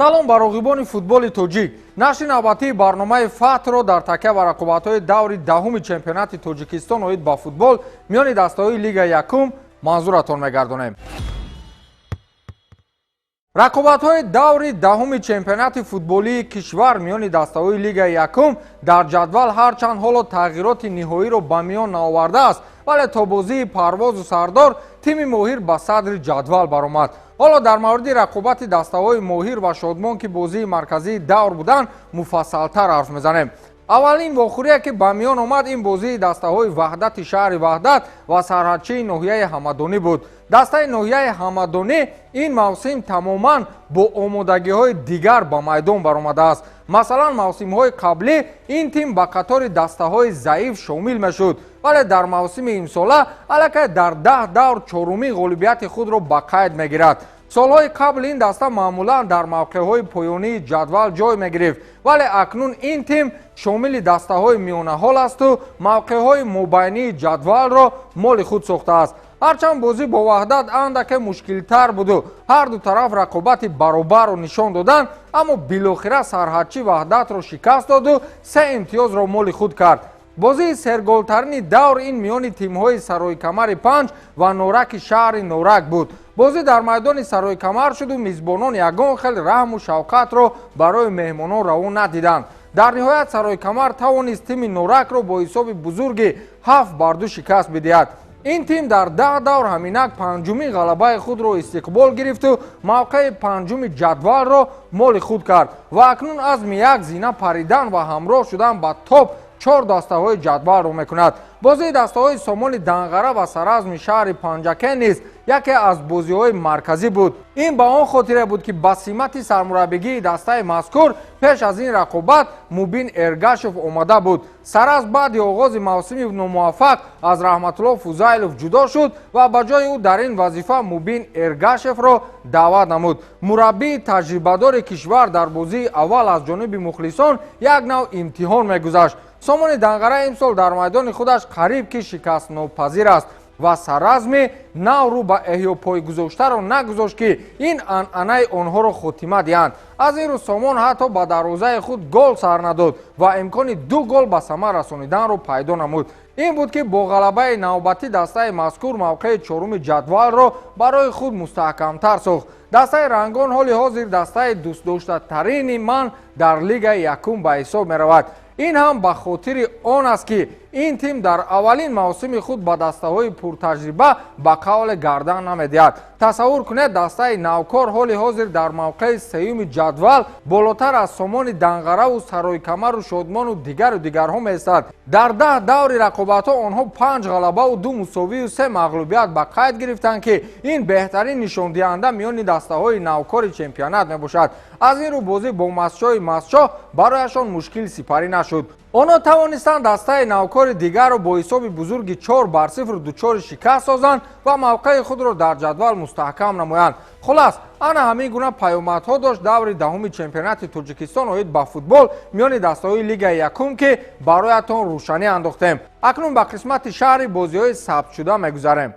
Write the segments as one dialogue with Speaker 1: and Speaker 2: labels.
Speaker 1: Салом ба роғибони футболи тоҷик. Нашри навбатии барномаи Фатҳро дар такя ба рақобатҳои даври даҳуми чемпионати Тоҷикистон оид ба футбол миёни дастаҳои Лигаи якум манзуратон мегардонем. Рақобатҳои даври даҳуми чемпионати футболии кишвар миёни дастаҳои Лигаи якум дар ҷадвал ҳарчанд ҳоло тағйироти ниҳоиро ба миён наовардааст, вале то бозии Парвозу Сардор тими Моҳир ба садри ҷадвал баромад. Ҳоло дар мавриди рақобати дастаҳои Моҳир ва Шодмон, ки бозии марказии давр буданд, муфассалтар ҳарф мезанем. Аввалин вохӯрие, ки ба миён омад, ин бозии дастаҳои Ваҳдати шаҳри Ваҳдат ва Сарҳадчии ноҳияи Ҳамадонӣ буд. Дастаи ноҳияи Ҳамадонӣ ин мавсим тамоман бо омодагиҳои дигар ба майдон баромадааст. Масалан, мавсимҳои қаблӣ ин тим ба қатори дастаҳои заиф шомил мешуд, вале дар мавсими имсола аллакай дар 10 давр чорумин ғолибияти худро ба қайд мегирад. Солҳои қабл ин даста маъмулан дар мавқеъҳои поёнии ҷадвал ҷой мегирифт, вале акнун ин тим шомили дастаҳои миёнаҳол асту мавқеъҳои мобайнии ҷадвалро моли худ сохтааст. Ҳарчанд бозӣ бо Ваҳдат андаке мушкилтар буду ҳарду тараф рақобати баробарро нишон доданд, аммо билохира Сарҳадчӣ Ваҳдатро шикаст доду се имтиёзро моли худ кард. Бозии серголтарини давр ин миёни тимҳои Сарои-Камари панҷ ва Нораки шаҳри Норак буд. Бозӣ дар майдони Сарои-Камар шуду мизбонон ягон хел раҳму шавқатро барои меҳмонон раво надиданд. Дар ниҳоят Сарои-Камар тавонист тими Норакро бо ҳисоби бузурги 7-2 шикаст бидиҳад. Ин тим дар 10 давр ҳаминак панҷумин ғалабаи худро истиқбол гирифту мавқеи панҷуми ҷадвалро моли худ кард ва акнун азми як зина паридан ва ҳамроҳ шудан ба топ чор дастаҳои ҷадвалро мекунад. Бозии дастаҳои Сомони Данғара ва Саразми шаҳри Панҷакен низ яке аз бозиҳои марказӣ буд. Ин ба он хотире буд, ки ба симати сармураббигии дастаи мазкур пеш аз ин рақобат Мубин Эргашев омада буд. Саразм баъди оғози мавсими номуваффақ аз Раҳматулло Фузайлов ҷудо шуд ва ба ҷои ӯ дар ин вазифа Мубин Эргашевро даъват намуд. Мураббии таҷрибадори кишвар дар бозии аввал аз ҷониби мухлисон як нав имтиҳон мегузашт. Сомони Данғара имсол дар майдони худаш қариб ки шикастнопазир аст ва Саразми нав рӯ ба эҳёпойгузоштаро нагузошт, ки ин анъанаи онҳоро хотима диҳанд. Аз ин рӯ Сомон ҳатто ба дарвозаи худ гол сар надод ва имкони ду гол ба самар расониданро пайдо намуд. Ин буд, ки бо ғалабаи навбатӣ дастаи мазкур мавқеи чоруми ҷадвалро барои худ мустаҳкамтар сохт. Дастаи рангон ҳоли ҳозир дастаи дӯстдоштатарини ман дар Лигаи якум ба ҳисоб меравад. Ин ҳам ба хотири он аст, ки ин тим дар аввалин мавсими худ ба дастаҳои пуртаҷриба ба қавле гардан намедиҳад. Тасаввур кунед, дастаи навкор ҳоли ҳозир дар мавқеи сеюми ҷадвал болотар аз Сомони Данғараву Сарои-Камару Шодмону дигару дигарҳо меистад. Дар 10 даври рақобатҳо онҳо панҷ ғалабаву ду мусовию се мағлубият ба қайд гирифтанд, ки ин беҳтарин нишондиҳанда миёни дастаҳои навкори чемпионат мебошад. Аз ин рӯ бозӣ бо Мастчои Мастчоҳ барояшон мушкил сипарӣ нашуд. Онҳо тавонистанд дастаи навкори дигарро бо ҳисоби бузурги 4-0 дучори шикаст созанд ва мавқеи худро дар ҷадвал мустаҳкам намоянд. Хулас, ана ҳамин гуна паёмадҳо дошт даври даҳуми чемпионати Тоҷикистон оид ба футбол миёни дастаҳои Лигаи якум, ки бароятон рӯшанӣ андохтем. Акнун ба қисмати шаҳри бозиҳои сабтшуда мегузарем.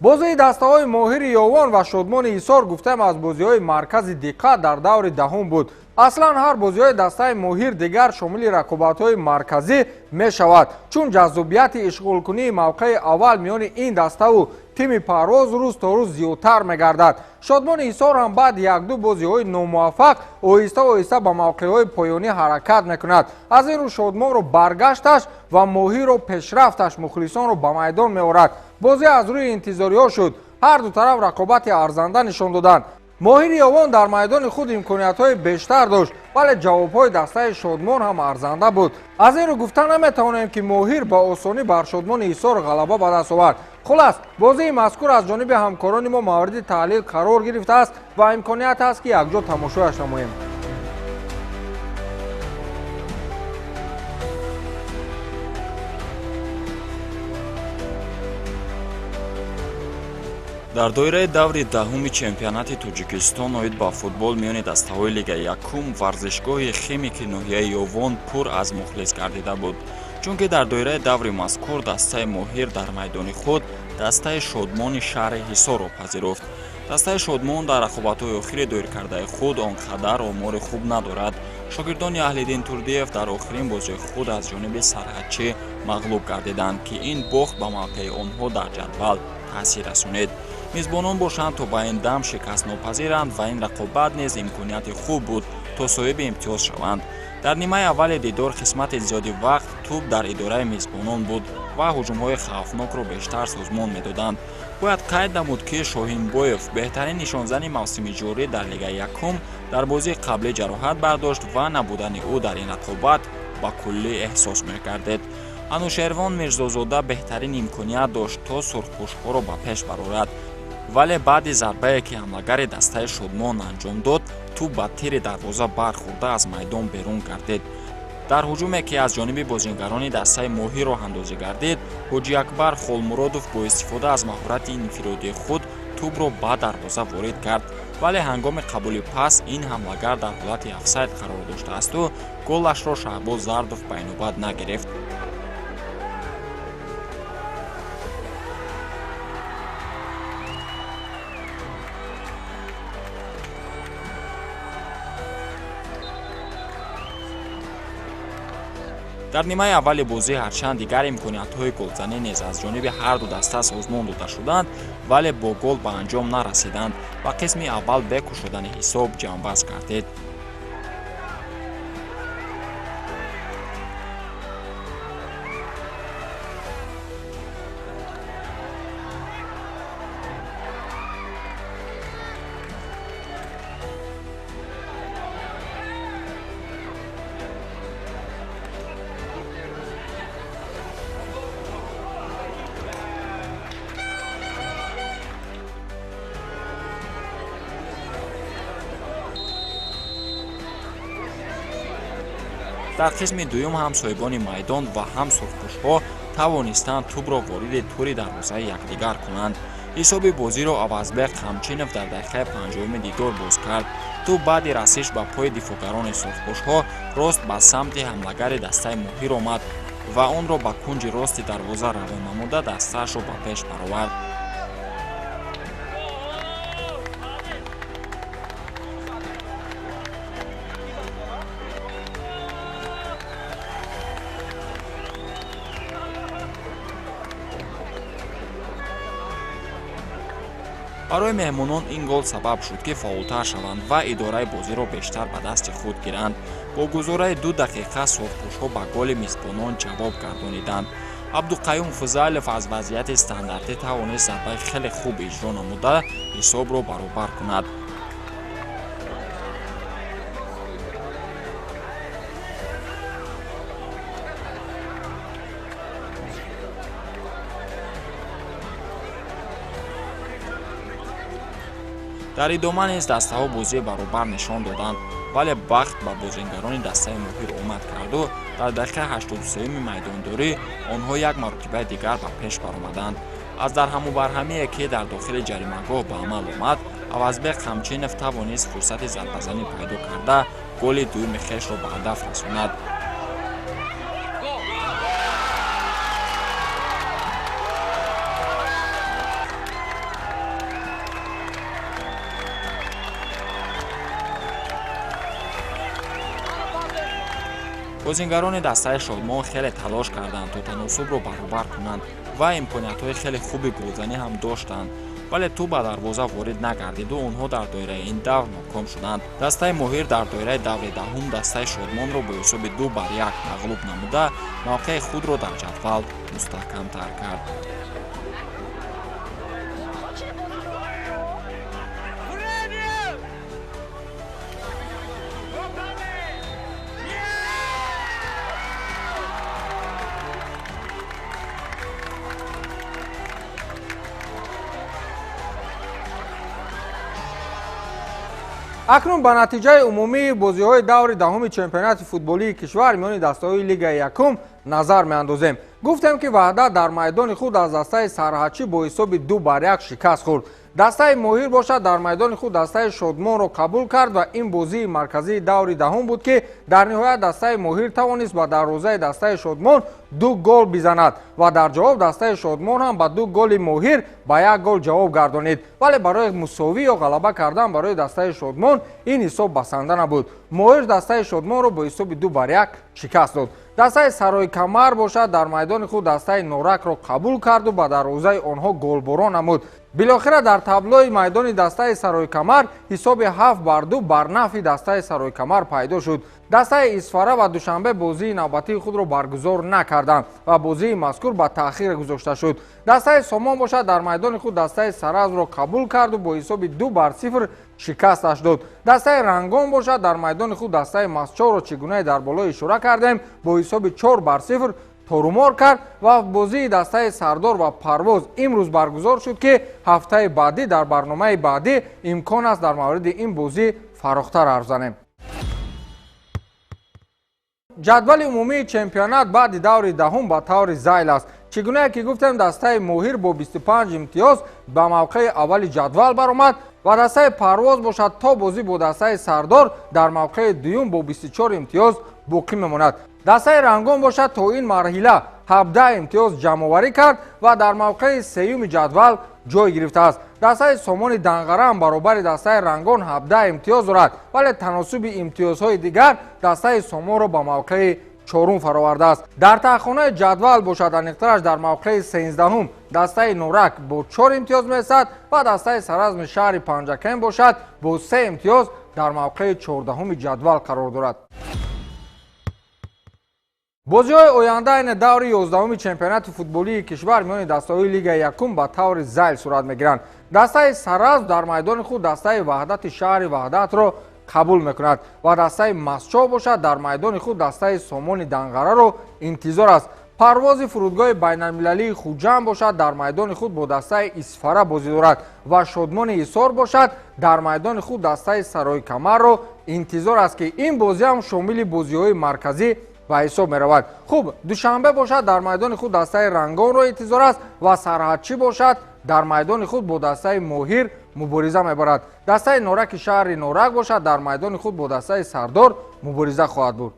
Speaker 1: Бозии дастаҳои Моҳири Ёвон ва Шодмони Ҳисор, гуфтаем, аз бозиҳои маркази диққат дар даври даҳум буд. Аслан ҳар бозиҳои дастаи Моҳир дигар шомили рақобатҳои марказӣ мешавад, чун ҷаззобияти ишғолкунии мавқеи аввал миёни ин даставу тими Парвоз рӯз то рӯз зиёдтар мегардад. Шодмони Ҳисор ҳам баъди якду бозиҳои номуваффақ оҳиста оҳиста ба мавқеъҳои поёнӣ ҳаракат мекунад. Аз ин рӯ Шодмонро баргашташ ва Моҳирро пешрафташ мухлисонро ба майдон меорад. Бозӣ аз рӯи интизориҳо шуд. Ҳарду тараф рақобати арзанда нишон доданд. Моҳири Ёвон дар майдони худ имкониятҳои бештар дошт, вале ҷавобҳои дастаи Шодмон ҳам арзанда буд. Аз ин рӯ гуфта наметавонем, ки Моҳир ба осонӣ бар Шодмони Ҳисор ғалаба ба даст овард. Хулас, бозии мазкур аз ҷониби ҳамкорони мо мавриди таҳлил қарор гирифтааст ва имконият аст, ки якҷо тамошояш намоем.
Speaker 2: Дар доираи даври даҳуми чемпионати Тоҷикистон оид ба футбол миёни дастаҳои Лигаи якум варзишгоҳи Химики ноҳияи Ёвон пур аз мухлис гардида буд, чунки дар доираи даври мазкур дастаи Моҳир дар майдони худ дастаи Шодмони шаҳри Ҳисорро пазируфт. Дастаи Шодмон дар рақобатҳои охири доиркардаи худ он қадар омори хуб надорад. Шогирдони Аҳлиддин Турдиев дар охирин бозии худ аз ҷониби Сарҳадчӣ мағлуб гардиданд, ки ин бохт ба мавқеи онҳо дар ҷадвал таъсир расонид. Мизбонон бошанд, то ба ин дам шикастнопазиранд ва ин рақобат низ имконияти хуб буд, то соҳиби имтиёз шаванд. Дар нимаи аввали дидор қисмати зиёди вақт тӯб дар идораи мизбонон буд ва ҳуҷумҳои хавфнокро бештар созмон медоданд. Бояд қайд намуд, ки Шоҳинбоев, беҳтарин нишонзани мавсими ҷорӣ дар Лигаи якум, дар бозии қаблӣ ҷароҳат бардошт ва набудани ӯ дар ин рақобат ба куллӣ эҳсос мекардед. Анушервон Мирзозода беҳтарин имконият дошт, то сурхпӯшҳоро ба пеш барорад, вале баъди зарбае, ки ҳамлагари дастаи Шодмон анҷом дод, тӯб ба тири дарвоза бархӯрда аз майдон берун гардид. Дар ҳуҷуме, ки аз ҷониби бозигарони дастаи Моҳӣ роҳандозӣ гардид, Ҳоҷиакбар Холмуродов бо истифода аз маҳорати инфиродии худ тӯбро ба дарвоза ворид кард, вале ҳангоми қабули пас ин ҳамлагар дар ҳолати офсайд қарор доштаасту голашро Шаҳбоз Зардов ба инобат нагирифт. Дар нимаи аввали бозӣ ҳарчанд дигар имкониятҳои голзанӣ низ аз ҷониби ҳарду даста созмон дода шуданд, вале бо гол ба анҷом нарасиданд ва қисми аввал бе кушодани ҳисоб ҷамъбаст гардид. Дар қисми дуюм ҳам соҳибони майдон ва ҳам сурхпӯшҳо тавонистанд тӯбро вориди тури дарвозаи якдигар кунанд. Ҳисоби бозиро Авазбек Қамчинов дар дақиқаи 50-уми дидор боз кард. Тӯб баъди расиш ба пои дифоъгарони сурхпӯшҳо рост ба самти ҳамлагари дастаи Моҳир омад ва онро ба кунҷи рости дарвоза равон намуда, дастаашро ба пеш баровард. Барои меҳмонон ин гол сабаб шуд, ки фаъолтар шаванд ва идораи бозиро бештар ба дасти худ гиранд. Бо гузораи 2 дақиқа сурхпӯшҳо ба голи мизбонон ҷавоб гардониданд. Абдуқаюм Фузайлов аз вазъияти стандартӣ тавонист зарбаи хеле хуб иҷро намуда, ҳисобро баробар кунад. Дар идома низ дастаҳо бозии баробар нишон доданд, вале бахт ба бозингарони дастаи Моҳир омад карду дар дақиқаи 83-юми майдондорӣ онҳо як маротибаи дигар ба пеш баромаданд. Аз дарҳамубарҳамие, ки дар дохили ҷаримагоҳ ба амал омад, Авазбек Қамчинов тавонист фурсати зарбазанӣ пайдо карда, голи дуюми хешро ба ҳадаф расонад. Бозингарони дастаи Шодмон хеле талош карданд, то таносубро баробар кунанд ва имкониятҳои хеле хуби голзанӣ ҳам доштанд, вале тӯб ба дарвоза ворид нагардиду онҳо дар доираи ин давр ноком шуданд. Дастаи Моҳир дар доираи даври даҳум дастаи Шодмонро бо ҳисоби 2-1 мағлуб намуда, мавқеи худро дар ҷадвал мустаҳкамтар кард.
Speaker 1: Акнун ба натиҷаи умумии бозиҳои даври даҳуми чемпионати футболии кишвар миёни дастаҳои Лигаи якум назар меандозем. Гуфтем, ки Ваҳдат дар майдони худ аз дастаи Сарҳадчӣ бо ҳисоби 2-1 шикаст хӯрд. Дастаи Моҳир бошад дар майдони худ дастаи Шодмонро қабул кард ва ин бозии марказии даври даҳум буд, ки дар ниҳоят дастаи Моҳир тавонист ба дарвозаи дастаи Шодмон 2 гол бизанад ва дар ҷавоб дастаи Шодмон ҳам ба 2 голи Моҳир ба 1 гол ҷавоб гардонид. Вале барои мусовӣ ё ғалаба кардан барои дастаи Шодмон ин ҳисоб басанда набуд. Моҳир дастаи Шодмонро бо ҳисоби 2-1 шикаст дод. Дастаи Сарои Камар бошад дар майдони худ дастаи Норакро қабул карду ба дарвозаи онҳо голборон намуд. Билохира дар таблои майдони дастаи Сарои Камар ҳисоби 7-2 бар нафъи дастаи Сарои Камар пайдо шуд. Дастаи Исфара ва Душанбе бозии навбатии худро баргузор накарданд ва бозии мазкур ба таъхир гузошта шуд. Дастаи Сомон бошад дар майдони худ дастаи Саразро қабул карду бо ҳисоби 2-0 шикасташ дод. Дастаи Рангон бошад дар майдони худ дастаи Масчорро, чӣ гунае дар боло ишора кардем, бо ҳисоби 4-0 торумор кард ва бозии дастаи Сардор ва Парвоз имрӯз баргузор шуд, ки ҳафтаи баъдӣ дар барномаи баъдӣ имкон аст дар мавриди ин бозӣ фарохтар ҳарф занем. Ҷадвали умумии чемпионат баъди даври даҳум ба таври зайл аст. Чӣ гунае ки гуфтем, дастаи Моҳир бо 25 имтиёз ба мавқеи аввали ҷадвал баромад ва дастаи Парвоз бошад то бозӣ бо дастаи Сардор дар мавқеи дуюм бо 24 имтиёз боқӣ мемонад. Дастаи Рангон бошад то ин марҳила 17 имтиёз ҷамъоварӣ кард ва дар мавқеи сеюми ҷадвал ҷой гирифтааст. Дастаи Сомони Данғара ҳам баробари дастаи Рангон 17 имтиёз дорад, вале таносуби имтиёзҳои дигар дастаи Сомонро ба мавқеи чорум фаровардааст. Дар таҳхонаи ҷадвал бошад, аниқтараш дар мавқеи 13-ум дастаи Норак бо 4 имтиёз мерасад ва дастаи Саразми шаҳри Панҷакент бошад бо 3 имтиёз дар мавқеи 14-уми ҷадвал қарор дорад. Бозиҳои оянда айни даври 11-уми чемпионати футболии кишвар миёни дастаҳои Лигаи якум ба таври зайл сурат мегиранд. Дастаи Саразм дар майдони худ дастаи Ваҳдати шаҳри Ваҳдатро қабул мекунад ва дастаи Масчо бошад дар майдони худ дастаи Сомони Данғараро интизор аст. Парвози фурудгоҳи байналмилалии Хуҷанд бошад дар майдони худ бо дастаи Исфара бозӣ дорад ва Шодмони Ҳисор бошад дар майдони худ дастаи Сарои Камарро интизор аст, ки ин бозӣ ҳам шомили бозиҳои марказӣ ба ҳисоб меравад. Хуб, Душанбе бошад дар майдони худ дастаи Рангонро интизор аст ва Сарҳадчӣ бошад дар майдони худ бо дастаи Моҳир мубориза мебарад. Дастаи Нораки шаҳри Норак бошад дар майдони худ бо дастаи Сардор мубориза хоҳад бурд.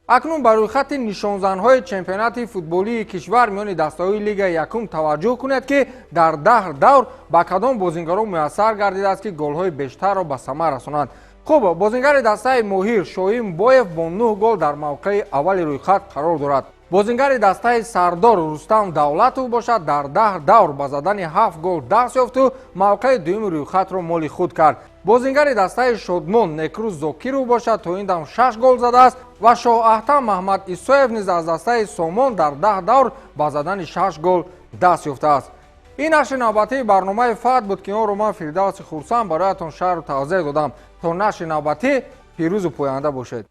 Speaker 1: Акнун ба рӯйхати нишонзанҳои чемпионати футболии кишвар миёни дастаҳои Лигаи якум таваҷҷӯҳ кунед, ки дар 10 давр ба кадом бозингарон муяссар гардидааст, ки голҳои бештарро ба самар расонанд. Хуб, бозингари дастаи Моҳир Шоим Боев бо 9 гол дар мавқеи аввали рӯйхат қарор дорад. Бозингари дастаи Сардор Рустам Давлатов бошад дар 10 давр ба задани 7 гол даст ёфту мавқеи дуюми рӯйхатро моли худ кард. Бозингари дастаи Шодмон Некрӯз Зокиров бошад то ин дам 6 гол задааст ва Шоҳаҳтам Маҳмад Исоев низ аз дастаи Сомон дар 10 давр ба задани 6 гол даст ёфтааст. Ин нашри навбатии барномаи Фат буд, ки онро ман Фирдавси Хурсанд бароятон шарҳу тавзеҳ додам. То нашри навбатӣ пирӯзу поянда бошед.